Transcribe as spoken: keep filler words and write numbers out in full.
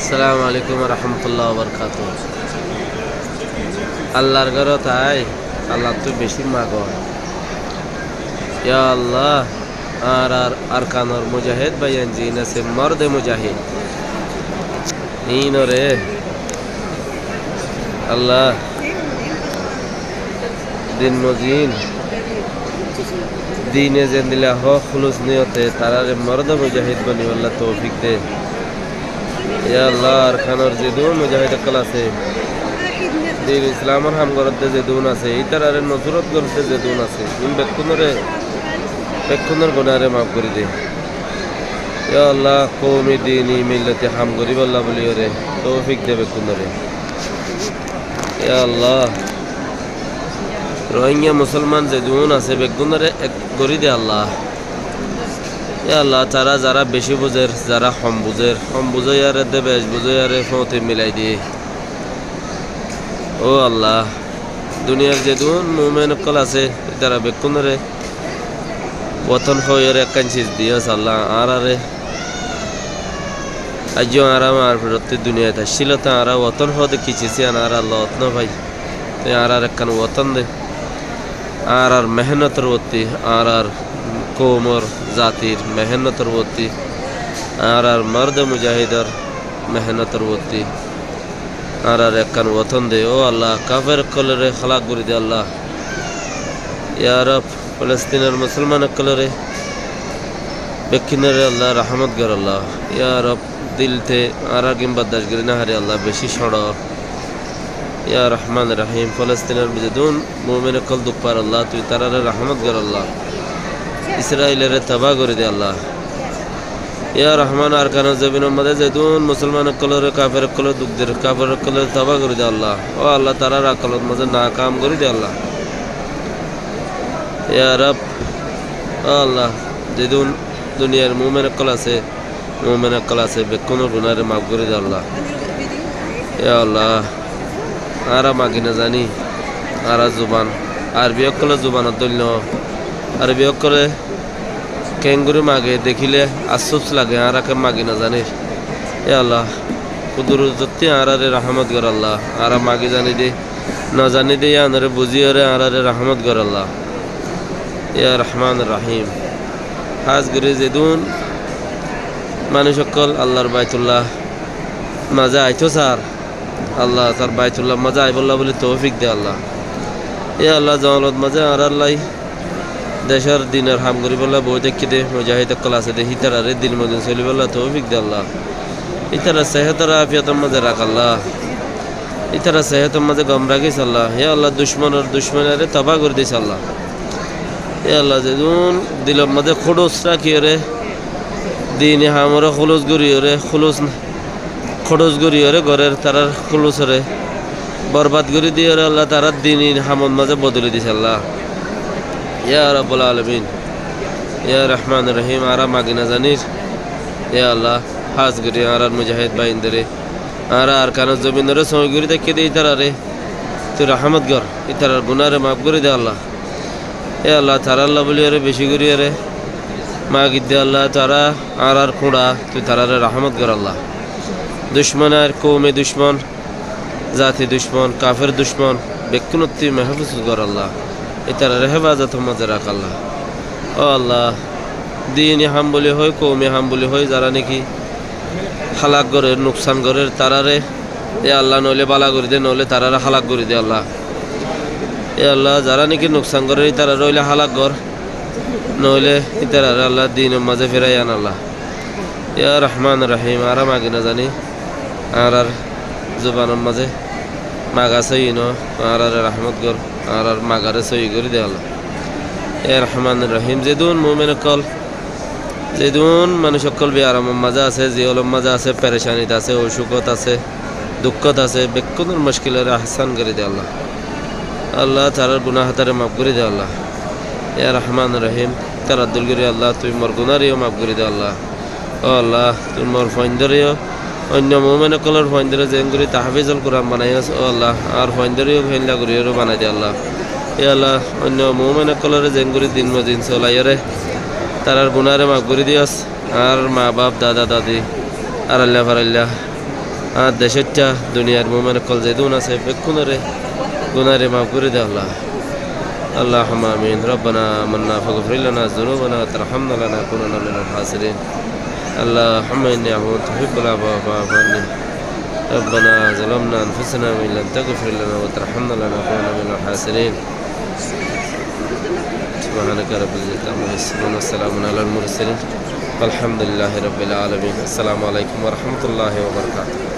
Assalamu alaikum wa rahmatullahi wa barakatuhu. Allar górot ai, Allattú bicí magó. Ya Allah, añárar Arkanor mujahid báiyain ziín asé, morde mujahid, iínoré Allah, din mozin, dine zendilla hók, húlus niyote taráre morde mujahid bonibólla toufik de. Ya Allah, Arkanor zedún mujahid ókkol asé, din Islamor ham goródde zedún asé, ítararé nusrot goródde zedún asé, iín bekkúnoré, bekkúnor gunáre maf gorí de. Ya Allah, koumi dini milloti ham goríbolla bóliyoré toufik de bekkúnoré. Ya Allah, Rohingya musolman zedún asé beggúnoré ek gorí de Allah. Ya Allah, tará zará bicí buzér, zará hom buzér, hom buzóiyaré de bec buzóiyaré fóti milai de. Ó Allah, duniyar zedún mumin ókkol asé, ítara bekkúnoré wotón hoóiyoré ekkán cis diyós Allah añáráre. Aijjó añára maar feçottí duniyait aiccíl, te añára wotón hoóde ki cis yían añára lot nofai. Te añárar ekkán wotón de. Añárar mehénnotor uottí, añárar koumor, zatir mehénnotor uottí, añárar morde mujahidor mehénnotor uottí añárar ekkán wotón de. Ó Allah, kafer ókkolóre hálak gorí de Allah. Ya Rob, Falastinor musolman ókkolóre bekkúnoré Allah rahmot gor Allah. Ya Rob, dil te añára gín bardac gorí nofarí Allah, bicí cóñço. Ya Rahman Rahim, Falastinor zedún mumin ókkol duk far Allah, tui taráre rahmot gor Allah. Israiloré tobá gorí de Allah. Ya Rahman, Arkanor zobinor mazé zedún musolman ókkolóre kafer ókkolóre duk der, kafer ókkolóre tobá gorí de Allah. Ó Allah, tarár akolot mazé nakam gorí de Allah. Ya Rob, ó Allah, zedún duniyar mumin ókkol asé, mumin ókkol asé, bekkúnor gunáre maf gorí de Allah. Ya Allah, añára magi nozaní, añára zuban, Arbi ókkolor zubanor dóilla no. Arbi ókkolé keéngorí mage dekíle afsús lage, añára ke magi nozanír. Ya Allah, kudurotottí añáráre rahmot gor Allah, añára magi zaní de, nozaní de yíanoré buzíyoré añáráre rahmot gor Allah. Ya Rahman Rahim, hás gorí zedún manúic ókkol Allar Baitullar mazé aitó sar, Allah, tar Baitullar mazé aibólla bóli toufik de Allah. Ya Allah, zongolot mazé añárállai decór dinor ham goríbolla boói táikke de mujahid ókkol asé de, hítararé din mozin solibólla toufik de Allah. Ítarar sehétor afiyotor mazé rak Allah. Ítarar sehétor mazé gom rakís Allah. Ya Allah, ducmonor ducmonoré tobá gorí dis Allah. Ya Allah, zedún dilor mazé kúdus rakíyoré, dini hamoré húlus goríyoré, húlus kúdus goríyoré gorér, tarár húlusoré borbad gorí diyoré Allah, tarár dini hamor mazé bodoli dis Allah. Ya Rabbul Alamin, ya Rahman Rahim, añára magi nozanír. Ya Allah, hás gorí añárar mujahid báindoré, añára Arkanor zobinoré sóñi gorí táikke de ítararé tui rahmot gor, ítarar gunáre maf gorí de Allah. E Allah, tarálla bóliyoré bicí goríyoré magi de Allah, tará añárar kuñça, tui taráre rahmot gor Allah. Ducmon ar koume ducmon, zati ducmon, kafer ducmon, bekkúnottí mehfúz gor Allah. Ítararé hefazotor mazé rak Allah. Ó Allah, dini ham bóli hoi, koumi ham bóli hoi, zará niki hálak gorér, nuksan gorér, taráre, e Allah, noóile bála gorí de, noóile taráre hálak gorí de Allah. E Allah, zará niki nuksan gorér, ítararé óile hálak gor, noóile ítararé Allah dinor mazé ferai an Allah. Ya Rahman Rahim, añára magi nozaní, añárar zubanor mazé maga sóiyi no, añáráre rahmot gor, añárar magaré sóiyi gorí de Allah. Ya Rahman Rahim, zedún mumin ókkol, zedún manúic ókkol biyaramor mazé asé, ziyólor mazé asé, perecanit asé, ocúkot asé, dukkót asé, bekkúnor muckiloré ahán gorí de Allah. Allah, tarár gunáh hátaré maf gorí de Allah. Ya Rahman Rahim, ítarar dil gorí Allah, tui mor gunáre yó maf gorí de Allah. Ó Allah, tui mor fuaindóre yó, oinno mumin ókkolor fuaindóre zeéngorí tahfizul Kuran banaiyós, ó Allah, añár fuaindóre yó héilla gorí yó banai de Allah. Ya Allah, oinno mumin ókkoloré zeéngorí din mozin solaiyoré, tarár gunáre maf gorí diyós. Añár ma baf, dada dadi, arailla farailla, Añár decóitta duniyar mumin ókkol zedún asé, bekkúnore gunáre maf gorí de Allah. اللهم آمين. ربنا آمنا فاغفر لنا ذنوبنا وترحمنا لنكونن من الخاسرين. اللهم إني عفو تحب العفو فاعف عني. ربنا ظلمنا أنفسنا وإن لم تغفر لنا وترحمنا لنكونن من الخاسرين. سبحانك رب العزة عما يصفون وسلام على المرسلين والحمد لله رب العالمين. السلام عليكم ورحمة الله وبركاته.